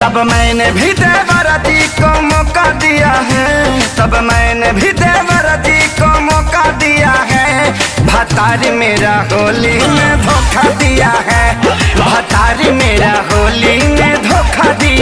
तब मैंने भी देवर जी को मौका दिया है, तब मैंने भी देवर जी को मौका दिया है। भतारी मेरा होली में धोखा दिया है, भतारी मेरा होली में धोखा दिया।